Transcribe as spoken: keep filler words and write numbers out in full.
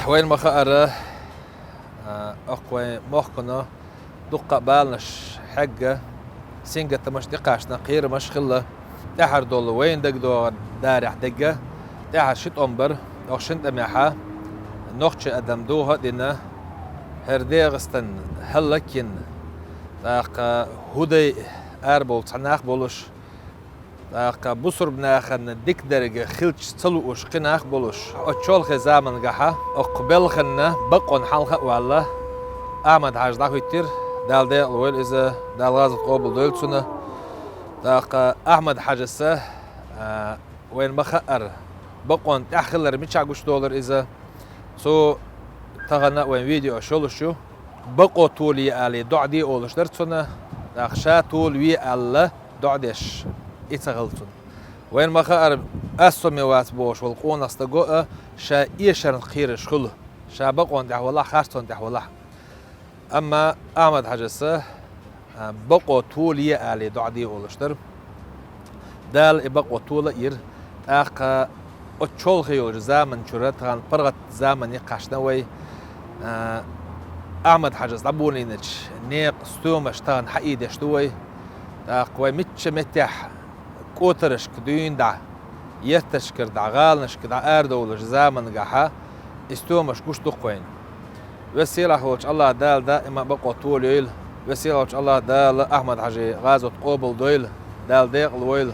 Вайна ма хаара, а, оккха вай мохкана дуккха а баланаш хьегга, сингаттамаш тӀекхаьчна, кхерамаш хилла, тӀехьара долу вайна дагадогӀу дарехь дегга, тӀехьара ши тӀом бар, оккха шина тӀамехьа нохчий адам духьа а дина, хӀара ДегӀастан хӀаллакйина, тӀаккха хӀу дай арабовла цхьа нах болуш, тӀаккха бусурба нахана дика дерг хилча ца лууш кхин нах болуш, оцу чолхе замангахьа, оккха белханна бакъонна хьалха а ваьлла, Ахьмад-Хьаьжа дӀахӀиттира, Дала декъала войла иза, Дала гӀазот къобал дойла цунна. ТӀаккха Ахьмад-Хьаьжас, а, вайна ма хаара, бакъонна тӀехь хилар мичахь гучудолура иза. Цо тахана а вайн видео шолуш ю, бакъо толае алий доӀа де олуш дара цунна, тӀаккха ша толаве аьлла, доӀа деш, и ца хилла цунна. Вайна ма хаара, ас со ма вац бохуш волу къонах стаго а ша эшарна кхераш хуьлу, ша бакъонна тӀехь валахь, харцонна тӀехь валахь. Амма Ахьмад-Хьаьжас, а, бакъо толае алий доӀа де олуш дара. Дала и бакъо тола а йира. ТӀаккха оцу чолхе йолчу заман чуьра тахана паргӀат замане кхаьчна вай, а, Ахьмад-Хьаьжас дӀаболийначу некъан стоьмаш тахана хьаийдеш ду вай. ТӀаккха вай мичча меттехь кӀотаршка дуьйна дӀа, етташкара дӀа, гӀаланашка дӀа арадовлучу замангахьа и стоьмаш гуш ду-кх вайна. Веза-Сийлахь волчу АллахӀ Дала даима а бакъо толайойла. Веза-Сийлахь волчу АллахӀ Дала Ахьмад-Хьаьжин гӀазот къобал дойла. Дала декъала войла.